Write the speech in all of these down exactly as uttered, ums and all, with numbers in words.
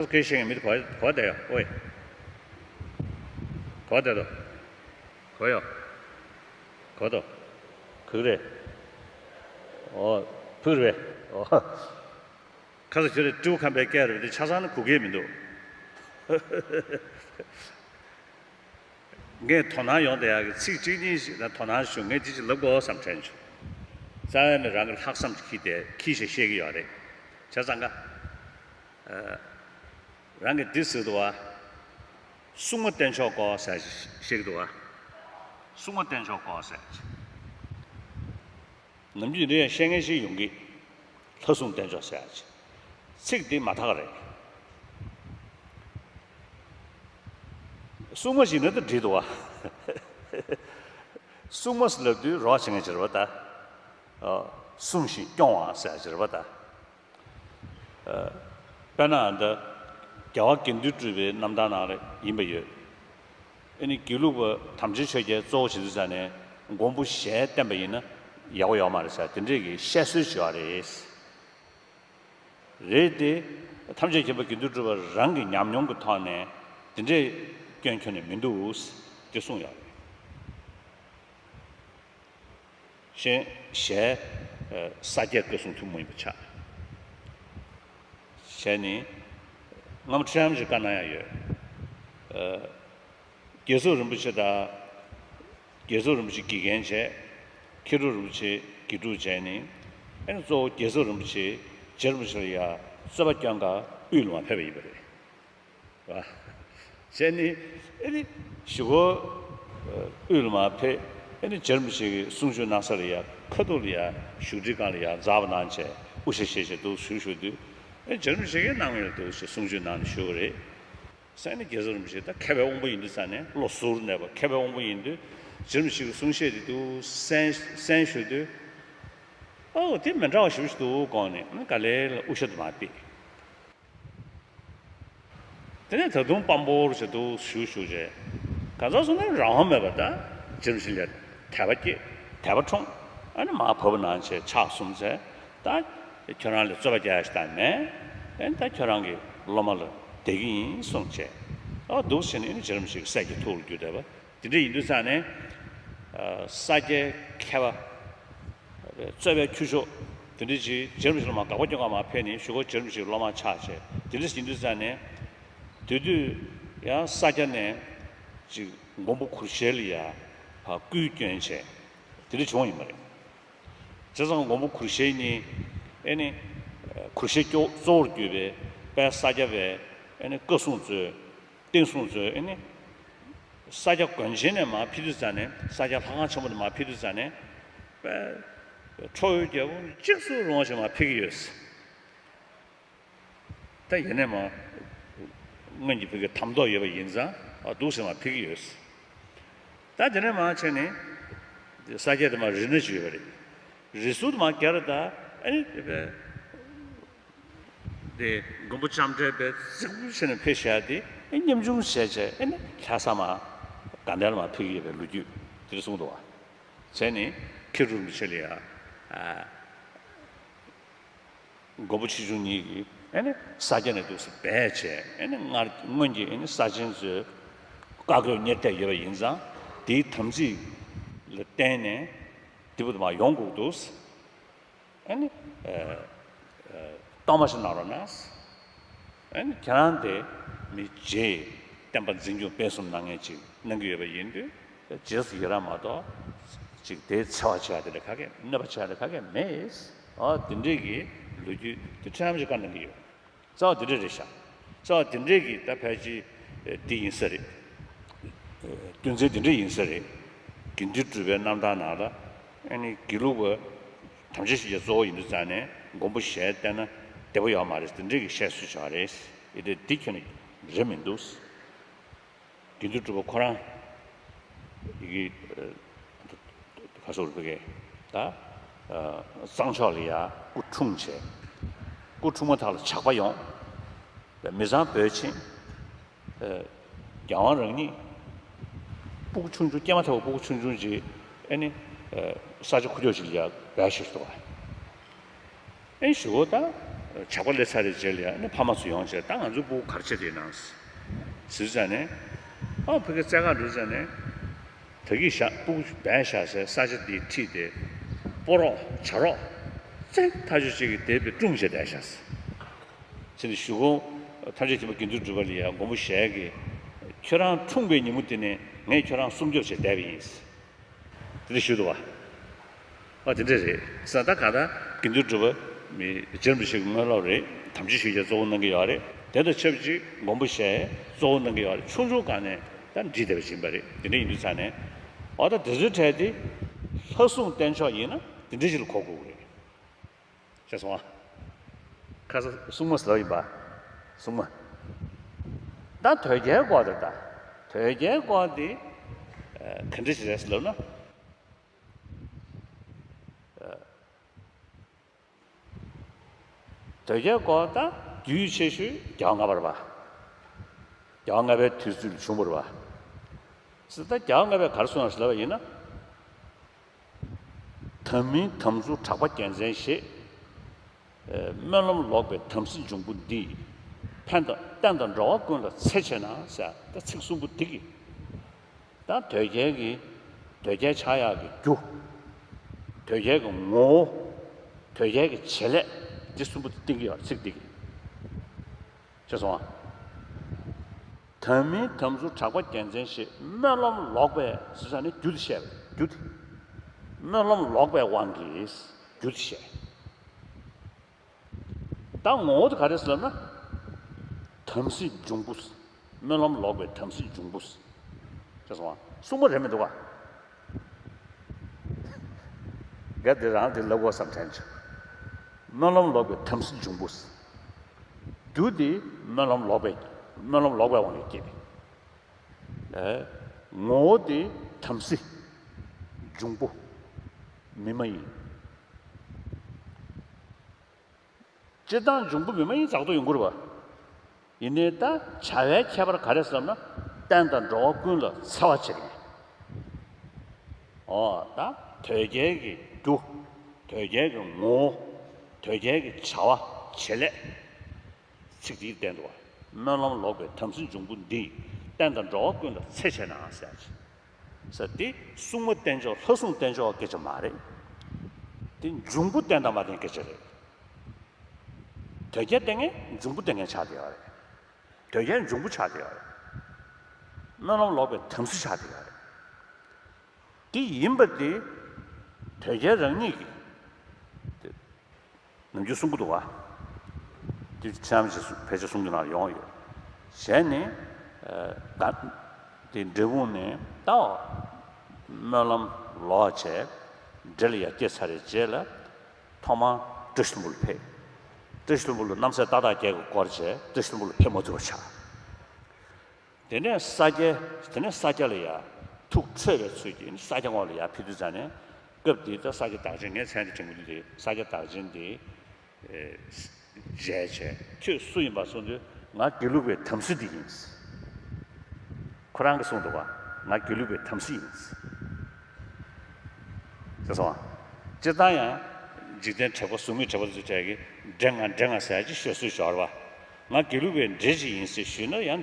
སྐད་བཤད་མཁན་མི་དེ་ག་ག་བསྡད་ཡོད། ཨོའི། ག་བསྡད་དོ། ག་ཡོད། ག་དོ། ག་རེད། ཨོ། བུ་རེད། ཨོ། ཁ་སང་ཁྱོད་རེད། སྤྲེའུ་ཁམས་པའི་སྐད་རེད་དེ་ཆ་ཚང་ནི་གོ་གི་མི་འདུག་ངས་དོ་སྣང་ཡོང་བསྡད་ཡག་གི་ཚིག་གཅིག་གཉིས་ཤིག་ལ་དོ་སྣང་ཞུ། ངས་དེ་ཅིག་ལབ་དགོས་བསམ་དྲན་བྱུང་། རྩ་བའི་ནས་རང་གི་ལྷག་བསམ་ཅིག་འཁྱེར་ཏེ་འཁྱེར་བྱས་བཤད་ཀྱི་ཡོད་རེད། བྱས་ཙང་ཀ་རང་གིས་འདི་ཟེར་འདུག་བ། སྲུང་མ་བསྟེན་ཆོག་གོ་ཟེར་བཤད་ཀྱི་འདུག་བ། སྲུང་མ་བསྟེན་ཆོག་གོ་ཟེར། ནམ་རྒྱུན་འདི་ཡང་བཤད་མཁན་ཞིག་ཡོང་གི། ལྷ་སྲུང་བསྟེན་ཆོག་ཟེར་ཡ་ཅིག་ཚིག་འདི་མ་དག་རེད། སྲུང་མ་ཞིག་ན་ད་འགྲིག་འདུག་བ། སྲུང་མ་ཟེར་ལབ་དུས་རོགས་བྱེད་མཁན་ཅིག་རེད་པ་ད། ཨ། སྲུང་ཞིང་སྐྱོང་བ་ཟེར་ཡ་ཅིག་རེད་པ་ད། ཨ། དཔེར་ན་འདི་རྒྱལ་བ་དགེ་འདུན་གྲུབ་པའི་རྣམ་ཐར་ནང་ལ་ཡིན་པ་ཡོད། ཨ་ནི་དགེ་ལུགས་པ་དམ་ཆོས་ཆོས་རྒྱལ་གཙོ་བོ་བྱེད་དུས་ཙ་ནས་མགོན་པོ་ཞལ་བསྟན་པ་ཡིན་ན་ཡག་པོ་ཡོད་མ་རེད་ཟེར་དེ་འདྲས་ཀྱི་བཤད་སྲོལ་ཅིག་ཡོད་རེད། རེད་དེ། ཐམས་ཅད་མཁྱེན་པ་དགེ་འདུན་གྲུབ་པ་རང་གི་ཉམས་མྱོང་གི་ཐོག་ནས་དེ་འདྲས་སྐྱོན་ཁྱོན་ནས་མི་འདུག་དེ་གསུངས་ཡོད་རེད། གཞན་ཞལ། ཨ། ས་སྐྱའི་བཀའ་སྲུང་ཐུན་མོང་ཡིན་པ་ཆགས། ཞལ་ནི། སྔ་མོ་ཁྲི་རལ་པ་ཅིག་བཀའ་གནང་ཡ་ཡོད། ཨ། རྒྱལ་ཚབ་རིན་པོ་ཆེ་དང་། རྒྱལ་ཚབ་རིན་པོ་ཆེ་དགེ་རྒན་བྱས། མཁས་གྲུབ་རིན་པོ་ཆེ་དགེ་ཕྲུག་བྱས་ནས། ཨ་ནི་གཙོ་བོ་རྒྱལ་ཚབ་རིན་པོ་ཆེ་རྗེ་རིན་པོ་ཆེ་ལ་ཡ་རྩོད་པ་སྐྱོན་ག་དབུས་ལ་མར་ཕེབས་པ་ཡིན་པ་རེད། བྱས་ནས་ཨ་ནི་གཞུག་གུ་དབུས་ལ་མར་ཕེབས། ཨ་ནི་རྗེ་རིན་པོ་ཆེ་གིས་གསུང་ཆོས་གནང་ས་ལ་ཡ་ཁ་ཐུག་ལ་ཡ་བཞུགས་ཁྲིའི་སྒང་ལ་ཡ་འཛེགས་པ་གནང་བྱས་དབུ་ཞྭ་བཞེས་བྱས་འདུག་བཞུགས་བཞུགས་དུས། ཨ་ནི་རྗེ་རིན་པོ་ཆེ་གིས་གནང་ཡོད་འདུག་ཅེས་གསུང་ཆོས་གནང་ནས་བཞུགས་པ་རེད། ས་ནི་རྒྱལ་ཚབ་རིན་པོ་ཆེ་ད་མཁས་པའི་དབང་པོ་ཡིན་དུས་ཙ་ནས་བློ་གཟུར་གནས་པ་མཁས་པའི་དབང་པོ་ཡིན་དུས་རྗེ་རིན་པོ་ཆེ་གི་གསུང་བཤད་དེ་དུ་གསན་གསན་ཞུ་དུས། ཨོ་དེ་མི་འདྲ་བ་ཞིག་འདུག་དགོངས་ནས་ཨ་ནི་ག་ལེ་ལ་དབུ་ཞྭ་དུ་མ་ཕུད། དེ་ནས་ད་དུང་དཔང་པོར་བྱས་འདུག་ཞུ་ཞུ་བྱས། གང་ཟག་སོང་ནས་རང་དབང་མེད་པ་ད་རྗེ་རིན་པོ་ཆེ་ལ་དད་པ་སྐྱེས་དད་པ་འཁྲུངས། ཨ་ནི་མར་བབས་པ་གནང་བྱས་ཕྱག་གསུམ་བཙལ། ད་ཁྱོད་རང་ལ་རྩོད་པ་རྒྱག་ཡ་ཞིག་ད་མེད། ཨ་ནི་ད་ཁྱོད་རང་གི་སློབ་མ་ལ་བསྡད་ཀྱི་ཡིན་གསུངས་བྱས། ཨ་འདུག་བྱས་ནས་ཨ་ནི་རྗེ་རིན་པོ་ཆེ་གི་སྲས་ཀྱི་ཐུགས་ལ་གྱུར་བསྡད་པ། དེ་འདྲ་ཡིན་དུས་ཙང་ནས། ས་སྐྱའི་མཁས་པ། རྩོད་པའི་ཁྱུ་མཆོག་དེ་འདྲ་ཅིག་རྗེ་རིན་པོ་ཆེ་ལ་མར་དགག་པ་སྐྱོན་ག་མར་ཕེབས་ནས་གཞུག་གུ་རྗེ་རིན་པོ་ཆེའི་སློབ་མ་ཆགས་བྱས་དེ་འདྲ་ཡིན་དུས་ཙང་ནས། དེ་དུས་ཡང་ས་སྐྱ་ནས་ཅིག་མགོན་པོ་གུར་ཞལ་ལ་ཡ་ཕར་སྐུའི་སྐྱོན་བྱས་དེ་འདྲ་བྱུང་བ་ཡིན་པ་རེད། བྱས་ཙང་མགོན་པོ་གུར་ཞལ་གཉིས་ཨེ་ནི། གུར་ཞལ་གཙོ་བོར་གྱུར་པའི་དཔལ་ས་སྐྱ་པའི་ཨེ་ནི་བཀའ་སྲུང་གཙོས། བསྟན་སྲུང་གཙོས་ཨེ་ནི། ས་སྐྱ་དགོན་ཆེན་ནས་མར་ཕེབས་དུས་ཙ་ནས་ས་སྐྱ་ལྷ་ཁང་ཆེན་མོ་ནས་མར་ཕེབས་དུས་ཙ་ནས། དཔལ། ཁྲོ་བོའི་རྒྱལ་པོ་གཅིག་སུ་རུང་བ་ཞིག་མར་ཕེབས་ཀྱི་ཡོད། ད་ཡིན་ནའི་མར། སྔོན་གྱི་བོད་ཀྱི་དམ་ཐོག་ཡོད་པ་ཡིན་ཙང་ཨ་འདུག་སེ་མར་ཕེབས་ཀྱི་ཡོད། ད་དེ་ནས་མར་བྱས་ནས། ས་སྐྱ་དེ་མར་རི་སྣ་ཅིག་ཡོད་པ་རེད། རི་ཟུར་དུ་མར་བརྒལ་ར་ད་ཨ་ནི་དེ་བས། དེ་མགོན་པོ་ལྕམ་དྲལ་དཔལ་རྩིག་པོ་བྱས་ནས་ཕེབས་བཞག་དེ་ཨེ་ཉམ་ཆུང་བྱས་བྱས་ཨེ་ནི་ལྷ་ས་མར་དགའ་ལྡན་ལ་མར་ཕེབས་ཀྱི་ཡོད་པའི་ལོ་རྒྱུས་དེ་འདྲ་གསུངས་འདུག་བ། བྱས་ནས་མཁས་གྲུབ་རིན་པོ་ཆེ་ལ་ཡ། ཨ། མགོན་པོ་ཆེ་ཆུང་གཉིས་ཀྱིས་ཨེ་ནི་ས་སྐྱ་ནས་འདུག་སེ་སྦས་བྱས་ཨེ་ནི་སྔར་སྔོན་གྱི་ཨེ་ནི་ས་ཆེན་ཚོའི་བཀའ་བཀོད་གཉེར་གཏད་ཡོད་པ་ཡིན་ཙང་དེའི་དམ་ཚིག་ལ་བརྟེན་ནས་འདི་བར་དུ་མར་ཡོང་དགོས་འདུག་ཨ་ནི། ཨ། ཨ། གཏོར་མ་ཞིག་གནང་རོགས་གནང་། ཨ་ནི་ཁྱེད་རང་དེ་མི་རྗེ་བསྟན་པ་འཛིན་སྐྱོང་སྤེལ་གསུམ་གནང་མཁན་ཅིག་གནང་གི་ཡོད་པ་ཡིན་དུས་རྗེས་སུ་ཡི་རང་མ་གཏོགས་ཅིག་དེའི་འཚེ་བ་བྱེད་ཡ་དེ་འདྲ་ག་གེ་གནོད་པ་བྱེད་ཡ་དེ་ག་གེ་མེད། ཨོ་དེ་འདྲས་ཀྱི་ལོ་རྒྱུས་དེ་ཁྲམ་ཞིག་བཀའ་གནང་གི་ཡོད། རྩ་བ་དེ་འདྲས་རེད་ཤག་རྩ་བ་དེ་འདྲས་ཀྱི་ད་ཕལ་ཆེར་འདི་ཡིན་ས་རེད། རྒྱུ་མཚན་དེ་འདྲ་ཡིན་ས་རེད། དགེ་འདུན་གྲུབ་པའི་རྣམ་ཐར་ནང་ལ་ཨ་ནི་དགེ་ལུགས་པ་དམ་ཆོས་ཞིག་གི་གཙོ་བོ་ཡིན་དུས་ཙང་ནས་མགོན་པོ་ཞལ་བསྟན་ན་བདེ་པོ་ཡོད་མ་རེད་དེ་འདྲ་གི་བཤད་སྲོལ་ཅིག་ཡོད་རེད། ཡིན་དུས་འདི་ཁྱོན་ནས་རེད་མི་འདུག་དགེ་འདུན་གྲུབ་པ་ཁོ་རང་ཡི་གེ་ཁ་སོར་ཕ་གི་ད་གཙང་ཕྱོགས་ལ་ཡ་སྐུ་འཁྲུངས་བྱས། སྐུ་འཁྲུངས་མ་ཐག་ལ་ཇག་པ་ཡོང་། མི་ཚང་བོས་ཕྱིན། རྒྱལ་དབང་རང་ཉིད་སྤུ་གུ་ཆུང་ཆུང་སྐྱེས་མ་ཐག་པ་སྤུ་གུ་ཆུང་ཆུང་ཅིག་ཨེ་ནི་ས་ཆ་ཁུག་ཀྱོག་ཅིག་ལ་ཡ་སྦས་བཞག་འདུག་ཨེ་ཞུ་གོ་ད་ ཇག་པ་སླེབས་ཚར་བའི་རྗེས་ལ་ཡང་ཨ་ནི་ཕ་མ་ཚོ་ཡོང་བྱས། ད་ང་ཚོའི་སྤུ་གུ་ག་རེ་བྱས་བསྡད་ན་ཟེར་ཙང་ནས། ཨ་ཕ་གི་རྩེད་གར་འགྲོ་ཙང་ནས། ད་གིན་བཞག་སྤུ་གུ་སྦས་བཞག་སའི་ས་ཆ་འདི་ཁྲིད་དེ། སྤོ་རོགས་བྱ་རོགས་རྩེ་ཐག་ཆོད་ཅིག་གིས་དེ་བས་བཀྲུམ་བྱས་བསྡད་བཞག་ཟེར། ཕྱིན་ཆད་གཞུག་གུ་ཐམས་ཅད་མཁྱེན་པ་དགེ་འདུན་གྲུབ་པ་ལ་ཡང་མགོན་པོ་ཞལ་གྱིས། ཁྱོད་རང་འཁྲུངས་པའི་ཉིན་མོ་དེ་ནས་ངས་ཁྱོད་རང་སྲུང་སྐྱོབ་བྱས་བསྡད་པ་ཡིན་ཟེར། དེ་འདྲ་ཞུས་འདུག་བ། ཨ་དེ་འདྲ་རེད་ཟེར། ད་གང་ལྟར་དགེ་འདུན་གྲུབ་པ་མི་རྗེ་རིན་པོ་ཆེ་གི་དངོས་སློབ་རེད། དམ་ཆོས་ཞུ་རྒྱུ་གཙོ་བོ་གནང་གི་ཡོད་རེད། དེ་དང་ཆབས་ཅིག་མགོན་པོ་ཞལ་གཙོ་བོ་གནང་གི་ཡོད་རེད། ཆུང་ཆུང་སྒང་ནས་ད་འདྲིས་བསྡད་པ་ཡིན་པ་རེད། དེ་འདྲ་ཡིན་དུས་ཙང་ནས། འོ་ད་དེ་ཚོའི་གྲས་དེ་ལྷ་སྲུང་བསྟེན་ཕྱོགས་ཡིན་ན་དེ་འདྲ་ཞིག་ལ་གོ་དགོས་ཀྱི་རེད། ཤེས་སོང་ཨ། ཁ་ས་སྲུང་མ་ཟེར་བ་ཡིན་པ། སྲུང་མ། ད་དོལ་རྒྱལ་སྐོར་དེ། ད་དོལ་རྒྱལ་སྐོར་དེ་ཨ་ག་འདྲ་ཞིག་རེད་ཟེར་ལབ་ན། ཨ་དོལ་རྒྱལ་སྐོར་ད་རྒྱུས་ཆེ་ཤོས་རྒྱལ་བ་ལྔ་པ་རེད་པ། རྒྱལ་བ་ལྔ་པའི་དུས་ཚོད་ལ་བྱུང་བ་རེད་པ། ཟེར། ད་རྒྱལ་བ་ལྔ་པས་ག་རེ་གསུངས་ཡོད་ཟེར་ལབ་པ་ཡིན་ན། དམ་མིན་དམ་ཚུལ་གྲགས་པ་རྒྱལ་མཚན་ཞེས། སྨོན་ལམ་ལོག་པའི་དམ་སྲི་འབྱུང་པོ་འདི། ཕན་དང་བསྟན་དང་འགྲོ་བ་ཀུན་ལ་འཚེ་ཆེ་ན་ཟེར། ད་ཚིག་གསུམ་པོ་འདི་གིས་ད་དོལ་རྒྱལ་གྱི་དོལ་རྒྱལ་ཆགས་ཡག་གི་རྒྱུ། དོལ་རྒྱལ་གྱི་ངོ་བོ། དོལ་རྒྱལ་གྱི་བྱེད་ལས། འདི་གསུམ་པོ་འདི་བསྟན་གྱི་ཡོད། ཚིག་འདི་གིས། ཤེས་སོང་ཨ། དམ་མིན་དམ་ཚུལ་གྲགས་པ་རྒྱལ་མཚན་ཞེས། སྨོན་ལམ་ལོག་པའི་ཟེར་ས་ནི་རྒྱུ་དེ་བཤད་པ་རེད། རྒྱུ་དེ། སྨོན་ལམ་ལོག་པའི་དབང་གིས་རྒྱུ་དེ་བཤད། ད་ངོ་བོ་དེ་ག་རེ་ཟེར་ལབ་ན། དམ་སྲི་འབྱུང་པོ། སྨོན་ལམ་ལོག་པའི་དམ་སྲི་འབྱུང་པོ། ཤེས་སོང་ཨ། སྲུང་མ་རེད་མི་འདུག་ག། རྒན་དེ་རང་དེ་ལབ་དགོས་བསམ་དྲན་བྱུང་། སྨོན་ལམ་ལོག་པའི་དམ་སྲི་འབྱུང་པོ། རྒྱུ་དེ་སྨོན་ལམ་ལོག་པའི། སྨོན་ལམ་ལོག་པའི་དབང་གིས་སྐྱེས། ཨེ། ངོ་བོ་དེ་དམ་སྲི་འབྱུང་པོ་མི་མ་ཡིན། སྤྱིར་བཏང་འབྱུང་པོ་མི་མ་ཡིན་རྫག་ཏུ་ཡོང་གི་རེད་པ། ཡིན་ནའི་ད་བྱ་བའི་ཁྱད་པར་ག་རེ་ཟེར་ན། བསྟན་དང་འགྲོ་བ་ཀུན་ལ་འཚེ་བ་བྱེད་མཁན། འོ་ད་དོལ་རྒྱལ་གྱི་རྒྱུ། དོལ་རྒྱལ་གྱི་ངོ་བོ། དོལ་རྒྱལ་གྱི་བྱ་བ་བྱེད་ལས། ཚིག་འདིས་བསྟན་འདུག་བ། སྨོན་ལམ་ལོག་པའི་དམ་སྲི་འབྱུང་པོ་འདི། བསྟན་དང་འགྲོ་བ་ཀུན་ལ་འཚེ་ཆེ་ན་ཟེར་ཡ་ཅིག་ཟེར། དེ་སྲུང་མ་བསྟེན་ཕྱོགས། ལྷ་སྲུང་བསྟེན་ཕྱོགས་སྐད་ཆ་མ་རེད། དེ་འབྱུང་པོ་བསྟེན་དང་མ་བསྟེན་སྐད་ཆ་རེད། དོལ་རྒྱལ་བསྟེན་མཁན་འབྱུང་པོ་བསྟེན་མཁན་ཆགས་བསྡད་ཡོད་རེད། དོལ་རྒྱལ་འབྱུང་པོ་ཆགས་བསྡད་ཡོད་རེད། སྨོན་ལམ་ལོག་པའི་དམ་སྲི་ཆགས་བསྡད་ཡོད་རེད། དེ་ཡིན་པ་དེ་དོལ་རྒྱལ་རང་ཉིད་ཀྱིས་དེ་ནམ་རྒྱུན་གསུང་གི་འདུག་བ། དེ་ཆ་མི་ཆེ་ཕལ་ཆེར་གསུང་རྒྱུ་ནང་ཡོང་ཡོད། བྱས་ནས་ཨ་ད་དེ་འབྲས་སྤུངས་ནས་ད་སྨོན་ལམ་ལོག་བྱས། འབྲས་ལ་ཡར་སྐྱེས་ཚར་བའི་རྗེས་ལ་ཐོག་མར་བཀྲ་ཤིས་ལྷུན་པོ་ལ་ཕེབས། བཀྲ་ཤིས་ལྷུན་པོ་ལ་རྣམ་སྲས་ཏག་ཏག་བརྒྱད་ཀྱིས་བསྐོར་བྱས། བཀྲ་ཤིས་ལྷུན་པོ་ལ་ཕེབས་མ་ཐུབ་པ་ཆགས། དེ་ནས་ས་སྐྱ། དེ་ནས་ས་སྐྱ་ལ་ཡར་ཐུགས་ཁྲོས་པའི་ཚུལ་གྱིས་ས་སྐྱ་ངོས་ལ་ཡར་ཕེབས་དུས་ཙ་ནས། སྐབས་དེའི་ད་ས་སྐྱ་བདག་ཆེན། ངས་མཚན་དེ་དྲན་གྱི་འདུག་དེ། ས་སྐྱ་བདག་ཆེན་དེ་མཇལ་བྱས། ཁྱོད་སུ་ཡིན་པ་གསུངས་དུས། ང་དགེ་ལུགས་པའི་དམ་སྲི་འདི་ཡིན། ཁོ་རང་གིས་གསུངས་འདུག་ག། ང་དགེ་ལུགས་པའི་དམ་སྲི་ཡིན། ཤེས་སོང་ང་། སྤྱིར་བཏང་ཡང་འཇིག་རྟེན་དྲེགས་པ། གཟུགས་མེད་དྲེགས་པ་དེ་ཚོ་གྲས་ཀྱིས་འདྲེ་ང་འདྲེ་ང་ཟེར་ཡ་ཅིག་ཤོད་སྲོལ་ཞིག་ཡོད་རེད་པ། ང་དགེ་ལུགས་པའི་འདྲེ་ཅིག་ཡིན་ཟེར་ཞུས་ན་ཡང་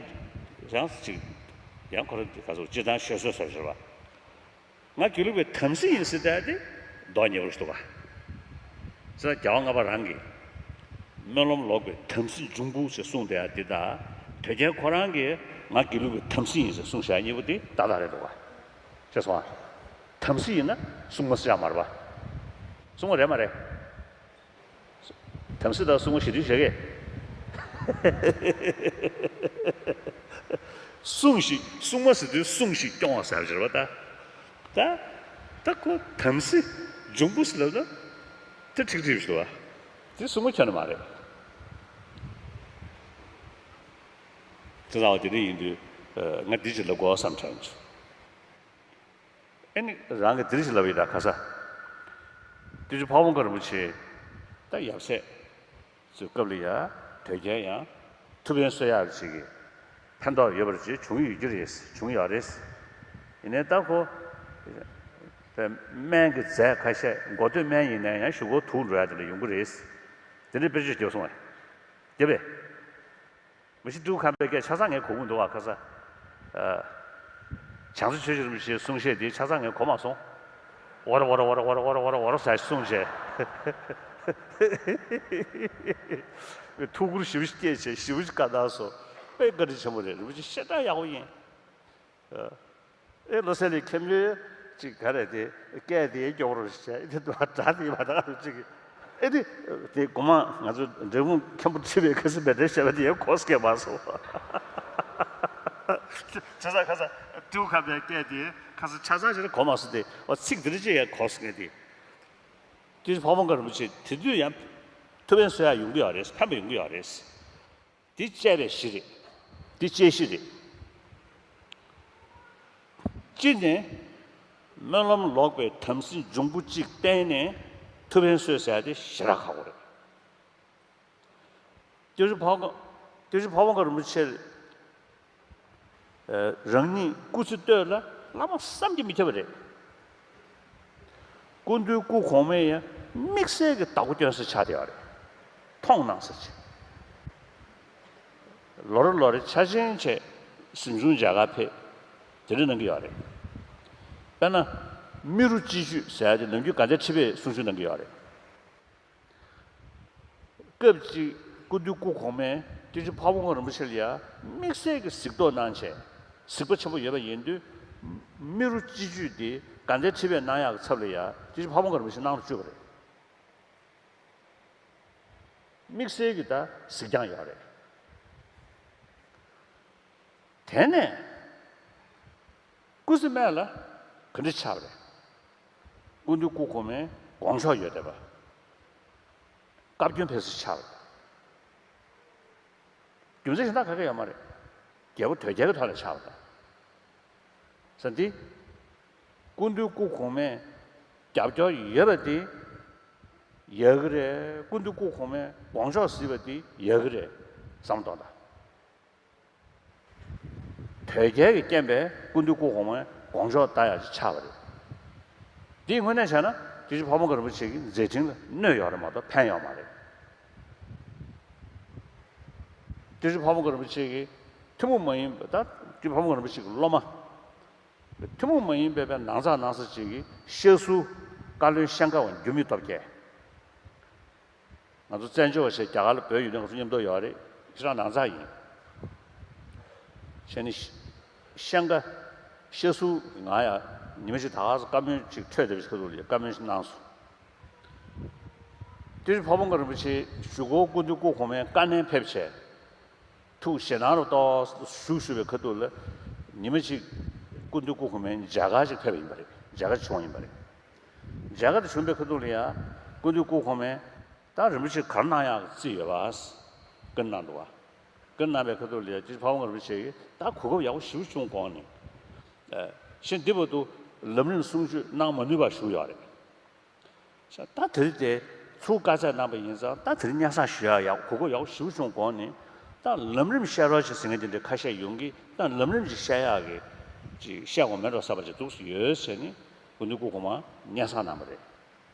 ཡང་ཅིག་ཡང་ཁོ་རང་ག་ཚོད་སྤྱིར་བཏང་ཤོད་སྲོལ་ཟེར་ཞིག་རེད་པ། ང་དགེ་ལུགས་པའི་དམ་སྲི་ཡིན་ཟེར་བསྡད་དེ་མདོག་ཉེས་པོ་ཞིག་འདུག་ག། ཟེར་ན་རྒྱལ་བ་ལྔ་པ་རང་གིས་སྨོན་ལམ་ལོག་པའི་དམ་སྲི་འབྱུང་པོ་ཞེས་གསུངས་བསྡད་ཡ་འདི་དང་། དོལ་རྒྱལ་ཁོ་རང་གིས་ང་དགེ་ལུགས་པའི་དམ་སྲི་ཡིན་ཟེར་གསུངས་བཞག་ཡ་གཉིས་པོ་འདི་ཏག་ཏག་རེད་འདུག་ག། ཤེས་སོང་ང་། དམ་སྲི་ཡིན་ན་སྲུང་མ་ཟེར་ཡ་མ་རེད་པ། སྲུང་མ་རེད་མ་རེད། དམ་སྲི་དང་སྲུང་མ་ཞེ་དྲག་བྱེད་ཀྱི། སྲུང་ཞིག་སྲུང་མ་ཟེར་དུས་སྲུང་ཞིག་སྐྱོང་བ་ཟེར་བ་རེད་པ། ད་ད་ད་ཁོ་དམ་སྲི་འབྱུང་པོ་ཟེར་ལབ་ན་དེ་ཁྲིག་ཁྲིག་རེད་པ། དེ་སྲུང་མ་ཁྱོན་ནས་མ་རེད། དེ་ལྟ་བུ་དེ་འདྲ་ཡིན་དུས་ང་འདི་ཅིག་ལབ་དགོས་བསམ་དྲན་བྱུང་། ཨེ་ནི་རང་གིས་འདིར་ཞིག་ལབ་ཡིན་ད་ཁ་ས། དུས་ཀྱི་ཕ་བོང་ཁ་རིན་པོ་ཆེ་ད་ཡབ་སྲས་ཚོའི་སྐབས་ལ་ཡ་དོལ་རྒྱལ་ཡང་ཐུབ་བསྟན་གསོལ་ཡག་ཅིག་གི་ཕན་ཐོགས་ཡོད་པར་ཅིག་བྱུང་ཡོད་རྒྱུ་རེད། བྱུང་ཡོད་རེད། ཡིན་ནའི་ད་ཁོ་ད་སྨན་གྱི་རྫས་ཁ་ཤས་མགོ་ཐོད་སྨན་ཡིན་ན་ཡང་གཞུག་གུ་དུག་འགྲོ་ཡ་དེ་འདྲ་ཡོང་གི་རེད། དེ་འདྲའི་དཔེར་བརྗོད་རྒྱབ་སོང་བས། རྒྱབ་པས། མི་ཤི་ཏུ་ཁམས་པའི་སྐད་ཆ་ཚང་ངས་གོ་གི་མི་འདུག་བ། ཁ་ས། ཨ། བྱང་རྩེ་ཆོས་རྗེ་རིན་པོ་ཆེའི་གསུང་བཤད་དེ་ཆ་ཚང་ངས་གོ་མ་སོང་། ཝར་ཝར་ཟེར་གསུངས་བྱས། ཐུགས་ཁུར་ཞེ་པོ་ཅིག་སྐྱེས་བྱས་ཞེ་པོ་ཅིག་བཀའ་གནང་སོང་། དཔེ་བཀའ་དྲིན་ཆེན་པོ་རེད། རིན་པོ་ཆེ་བཤད་སྟངས་ཡག་པོ་ཡིན། ཨ། ཨེ་བློ་གསལ་གླིང་མཁན་པོས་ཅིག་ག་རེ་དེ་སྐད་དེ་སྐྱོ་པོ་རུ་བྱས། ཨེ་དེ་འདྲ་དྲ་དེ་མ་དག་རུ་ཅིག་ཨེ་དེ་དེ་གོ་མ་ང་ཚོ་འབྲས་སྤུངས་མཁན་པོ་ཁྲི་པའི་ཁ་སི་མེ་འདྲ་བཤད་པ་དེ་ཡང་གོ་སྐད་མ་སོང་། ཆ་ཚང་ཁ་ས་ཏུ་ཁ་པའི་སྐད་དེ་ཁ་ས་ཆ་ཚང་ཞིག་གོ་མ་སོང་། དེ་བ་ཚིག་དེ་འདྲ་ཅིག་ཡང་གོ་སྐད་དེ། དེ་འཕགས་པ་དགའ་རིན་པོ་ཆེ་དེ་དུས་ཡང་ཐུབ་པའི་སྲོལ་ཡང་ཡོང་གི་ཡོད་རེད། ཕན་པ་ཡོང་གི་ཡོད་རེད། འདི་དཔྱད་པའི་གཞི་རེད། འདི་དཔྱད་གཞི་རེད། གཅིག་ནས་སྨོན་ལམ་ལོག་པའི་དམ་སྲི་འབྱུང་པོ་གཅིག་བསྟེན་ནས་ཐུབ་པའི་སྲོལ་ཟེར་ཡ་དེ་ཞེ་དྲག་ཁག་པོ་རེད། སྐྱབས་རྗེ་འཕགས་པ་སྐྱབས་རྗེ་འཕགས་པ་དགའ་རིན་པོ་ཆེ་རང་ཉིད་སྐུ་ཚེ་སྟོད་ལ་བླ་མ་བསམ་གྱིས་མི་ཁྱབ་པ་རེད། སྐུ་མདུན་སྐུ་གོང་མའི་ཡང་དམིགས་བསལ་གྱི་བདག་པོ་སྐྱོན་ས་ཆགས་བསྡད་ཡོད་རེད། མཐོང་གནང་ས་ཆེ། ལོ་རེ་ལོ་རེ་ཆ་ཆེན་བྱས་གཟིམ་ཆུང་མཇལ་ཁ་ཕེབས། དེ་འདྲ་གནང་གི་ཡོད་རེད། དཔེར་ན། རྨེ་རུ་སྤྱི་ཆོས་ཟེར་ཡ་དེ་ནམ་རྒྱུན་དགའ་ལྡན་ཁྲི་པས་གསུང་ཆོས་གནང་གི་ཡོད་རེད། སྐབས་གཅིག་སྐུ་མདུན་སྐུ་གོང་མས་སྐྱབས་རྗེ་འཕགས་པ་དགའ་རིན་པོ་ཆེ་ལ་ཡ་དམིགས་བསལ་གྱི་གཟིགས་རྟོག་གནང་བྱས། གཟིགས་པ་ཆེན་པོ་ཡོད་པ་ཡིན་དུས། རྨེ་རུ་སྤྱི་ཆོས་འདི་དགའ་ལྡན་ཁྲི་པས་གནང་ཡག་གི་ཚབ་ལ་ཡ་སྐྱབས་རྗེ་འཕགས་པ་དགའ་རིན་པོ་ཆེ་གནང་རུ་བཅུག་པ་རེད། དམིགས་བསལ་གྱི་ད་གཟིགས་རྒྱང་ཡོད་རེད། དེ་ནས་སྐུ་ཚེ་སྨད་ལ་ག་འདྲ་ཆགས་པ་རེད། སྐུ་མདུན་སྐུ་གོང་མའི་དགོངས་ཕྱོགས་ཡོད་བསྡད་པ། བཀའ་བཀྱོན་ཕེབས་ས་ཆགས་པ་རེད། རྒྱུ་མཚན་གཞན་དག་ག་གེ་ཡོད་མ་རེད། རྒྱལ་པོ་དོལ་རྒྱལ་གྱི་ཐོག་ལ་ཆགས་པ་དང་། ས་འདི། སྐུ་མདུན་སྐུ་གོང་མས་རྒྱབ་སྐྱོར་ཡོད་པ་དེ་ཡག་གི་རེད། སྐུ་མདུན་སྐུ་གོང་མས་དགོངས་ཕྱོགས་གཟིགས་པ་དེ་ཡག་གི་རེད་བསམ་བློ་གཏོང་དང་། དོལ་རྒྱལ་གྱི་རྐྱེན་པས་སྐུ་མདུན་སྐུ་གོང་མའི་དགོངས་ཕྱོགས་ལྟ་ཡག་ཅིག་ཆགས་པ་རེད། འདིའི་དངོས་གནས་བྱས་ན་སྐྱབས་རྗེ་འཕགས་པ་དགའ་རིན་པོ་ཆེ་གི་མཛད་འཕྲིན་ལ་གནོད་ཡོད་རེད་མ་གཏོགས་ཕན་ཡོད་མ་རེད། སྐྱབས་རྗེ་འཕགས་པ་དགའ་རིན་པོ་ཆེ་གི་ཐུན་མོང་མ་ཡིན་པ་ད་སྐྱབས་རྗེ་འཕགས་པ་དགའ་རིན་པོ་ཆེ་གི་སློབ་མ། ཐུན་མོང་མ་ཡིན་པའི་པའི་ནང་ཚགས་ནང་ས་ཅིག་གི་ཤ་ཟུར་བཀའ་བློན་ཤང་ཀ་བ་འགྱུར་མེད་སྟོབས་རྒྱལ། ང་ཚོ་བཙན་བྱོལ་བ་ཞེས་རྒྱ་གར་ལ་བོད་ཡོད་དུས་ང་ཚོ་མཉམ་དུ་ཡོད་རེད། ཁྱེད་རང་ནང་ཚགས་ཡིན། བྱས་ནས་ཤ་ཤང་ཀ་ཤ་ཟུར་ང་ཡང་ཉི་མ་ཞིག་ད་ག་སེ་བཀའ་མོལ་ཅིག་འཕྲོད་བསྡད་པའི་ཁ་ཐུག་ལ་བཀའ་མོལ་ཞིག་གནང་སོང་། སྐྱབས་རྗེ་འཕགས་པ་དགའ་རིན་པོ་ཆེ་གཞུག་གུ་སྐུ་མདུན་སྐུ་གོང་མའི་བཀའ་ནན་ཕེབས་བྱས། ཐུགས་ཞེད་སྣང་རུ་ཏོག་ཙམ་ཞུགས་ཞུགས་པའི་ཁ་ཐུག་ལ། ཉི་མ་གཅིག་སྐུ་མདུན་སྐུ་གོང་མའི་མཇལ་ཁ་ཅིག་ཕེབས་པ་ཡིན་པ་རེད། མཇལ་ཁ་ཅིག་བྱུང་བ་ཡིན་པ་རེད། མཇལ་ཁ་དེ་བྱུང་བའི་ཁ་ཐུག་ལ་ཡང་སྐུ་མདུན་སྐུ་གོང་མས་ད་རིན་པོ་ཆེ་ག་རེ་གནང་ཡག་རྩིས་ཡོད་པ། བཀའ་གནང་འདུག་བ། བཀའ་གནང་བའི་ཁ་ཐུག་ལ་ཡང་སྐྱབས་རྗེ་འཕགས་པ་དགའ་རིན་པོ་ཆེ་གིས་ད་གོ་སྐབས་ཡག་པོ་ཞེ་པོ་བྱུང་དགོངས་ནས། ཨ། གཞན་འདི་བར་དུ་ལམ་རིམ་གསུང་ཆོས་གནང་མ་ནུས་པ་བཞུགས་ཡོད་རེད། ད་དེ་རིང་དེ་ཚུར་བཀའ་སྩལ་གནང་པ་ཡིན་ཙང་ད་དེ་རིང་སྙན་སེང་ཞུ་ཡག་ཡག་གོ་སྐབས་ཡག་པོ་ཞེ་པོ་བྱུང་དགོངས་ནས། ད་ལམ་རིམ་བཤད་རོགས་བྱེད་ཟེར་མཁན་དེ་འདྲ་ཁ་ཤས་ཡོང་གི། ད་ལམ་རིམ་ཅིག་བཤད་ཡག་གི་ཅིག་བཤད་དགོས་མེད་འགྲོ་བསམ་པ་ཅིག་འདུག་སེ་ཡོད་ཟེར་ནས་སྐུ་མདུན་སྐུ་གོང་མར་སྙན་སེང་གནང་བ་རེད།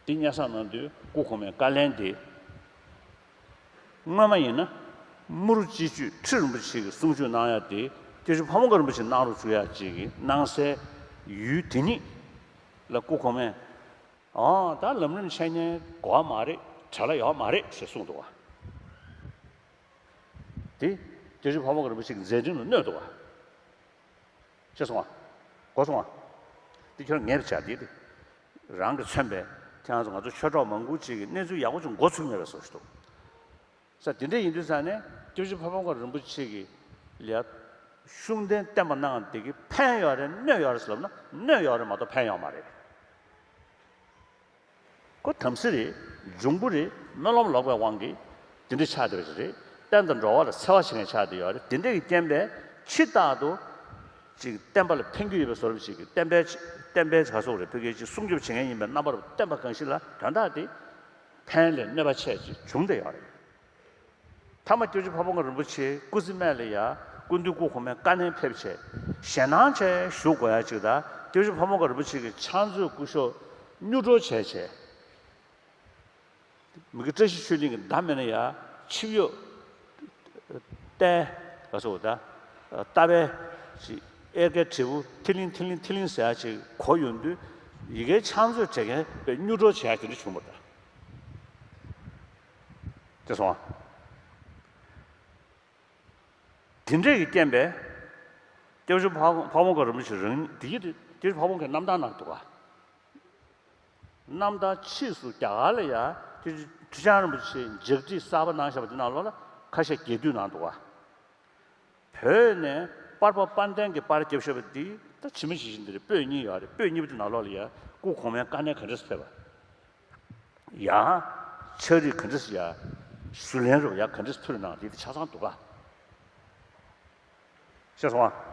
དེ་སྙན་སེང་གནང་དུས་སྐུ་གོང་མའི་བཀའ་ལན་དེ། སྔོན་མ་ཡིན་ན་རྨེ་རུ་སྤྱི་ཆོས་ཁྲི་རིན་པོ་ཆེ་གི་གསུང་ཆོས་གནང་ཡག་དེ་སྐྱབས་རྗེ་འཕགས་པ་དགའ་རིན་པོ་ཆེ་གནང་རོགས་བྱེད་ཡག་ཅིག་གི་གནང་སའི་ཡུལ་དེ་ཉིད་ལ་སྐུ་གོང་མས། ཨོ། ད་ལམ་རིམ་འཆད་ཉན་དགོས་པ་མ་རེད། བྲེལ་བ་ཡོད་མ་རེད་ཞེས་གསུངས་འདུག་བ། དེ་སྐྱབས་རྗེ་འཕགས་པ་དགའ་རིན་པོ་ཆེ་གི་མཛད་འཕྲིན་ལ་གནོད་འདུག་བ། ཤེས་སོང་བ། གོ་སོང་བ། དེ་ཁྱོད་ངེས་པར་བྱ། དེ་དེ་རང་གིས་མཚོན་པའི་ཁྱེད་རང་ཚོ་ང་ཚོ་ཆོས་གྲོགས་མང་པོ་ཅིག་གིས་གནས་ཚུལ་ཡག་པོ་ཅིག་མགོ་ཚོས་མེད་པའི་བཟོ་ཞིག་འདུག་ས། དེ་འདྲ་ཡིན་དུས་ཙང་ནས་སྐྱབས་རྗེ་འཕགས་པ་དགའ་རིན་པོ་ཆེ་གི་ལ་ཤུགས་ལྡན་བསྟན་པ་གནང་དེ་གི་ཕན་ཡོད་རེད་གནོད་ཡོད་རེད་ཟེར་ལབ་ན་གནོད་ཡོད་རེད་མ་གཏོགས་ཕན་ཡོད་མ་རེད། ཁོ་དམ་སྲི་རེད། འབྱུང་པོ་རེད། སྨོན་ལམ་ལོག་པའི་དབང་གིས་དེ་འདྲ་ཆགས་བསྡད་པ་ཞིག་རེད། བསྟན་དང་འགྲོ་བ་ལ་འཚེ་བ་བྱེད་མཁན་ཆགས་བསྡད་ཡོད་རེད། དེ་འདྲ་གི་རྐྱེན་པས་ཕྱི་ལྟར་དུ་ཅིག་བསྟན་པ་ལ་ཕན་གྱི་ཡོད་པའི་བཟོ་འདྲ་ཞིག་གི་བསྟན་པའི་བསྟན་པའི་ག་སོགས་རེད། ཕ་གིའི་ཅིག་སྲུང་སྐྱོབ་བྱེད་མཁན་ཡིན་པའི་རྣམ་པར་བསྟན་པ་གང་ཞིག་ལ་དོན་དག་དེ་ཕན་ལས་གནོད་པ་ཆེ་ཅིག་བྱུང་བསྡད་ཡོད་རེད། མཐའ་མ་སྐྱབས་རྗེ་འཕགས་པ་དགའ་རིན་པོ་ཆེ་སྐུ་ཚེ་སྨད་ལ་ཡ་སྐུ་མདུན་སྐུ་གོང་མའི་བཀའ་ནན་ཕེབས་བྱས་ཞེད་སྣང་བྱས་བཞུགས་དགོས་ཡ་ཅིག་དང་། སྐྱབས་རྗེ་འཕགས་པ་དགའ་རིན་པོ་ཆེ་གི་ཕྱག་མཛོད་སྐུ་ཞབས་གཉུག་འགྲོ་བྱས་བྱས། མི་དགེ་བཀྲ་ཤིས་ཆོས་གླིང་གི་མདའ་མེད་ན་ཡ་ཆིབས་གཡོག་རྟའི་ག་ཚོད་ད་རྟ་པའི་ཅིག་གཡེར་ཁའི་དྲིལ་བུ་ཐིལ་ལིང་ཐིལ་ལིང་ཐིལ་ལིང་ཟེར་ཡ་ཅིག་གོ་ཡོང་དུས་ཡི་གེའི་ཕྱག་མཛོད་བྱེད་མཁན་དཔེ་སྨྱུག་སྒྲོག་བྱེད་ཡ་དེ་འདྲ་བྱུང་བ་ད། དེ་སོང་ཨ། དེ་འདྲས་ཀྱི་རྐྱེན་པས་སྐྱབས་རྗེ་ཕ་ཕ་བོང་ཁ་རིན་པོ་ཆེ་རང་དེ་ཡི་སྐྱབས་རྗེ་ཕ་བོང་ཁའི་རྣམ་ཐར་ནང་འདུག་ག་རྣམ་ཐར་ཕྱིས་སུ་རྒྱ་གར་ལ་ཡ་སྐྱབས་རྗེ་ཁྲི་བྱང་རིན་པོ་ཆེས་ལྗགས་ཁྲིད་གསར་པ་གནང་བཞག་པ་དེ་ནང་ལོགས་ལ་ཁ་ཤས་རྒྱས་བསྡུས་ནང་འདུག་ག་བོད་ནས་པར་པ་དཔལ་ལྡན་གྱིས་པར་བརྒྱབ་བཞག་པ་འདི་ད་ཇི་མ་ཇི་བཞིན་འདི་རེད། པོད་གཉིས་ཡོད་རེད། པོད་གཉིས་པ་དེ་ནང་ལོགས་ལ་ཡ་སྐུ་གོང་མའི་དཀའ་གནད་ག་འདྲས་ཕེབས་པ། ཡང་ཕྱག་བྲིས་ག་འདྲས་ཡ་ཞུ་ལན་རོགས་ཡ་ག་འདྲས་ཕུལ་ནང་དེ་དེ་ཆ་ཚང་འདུག་ག་ཤེས་སོང་ཨ།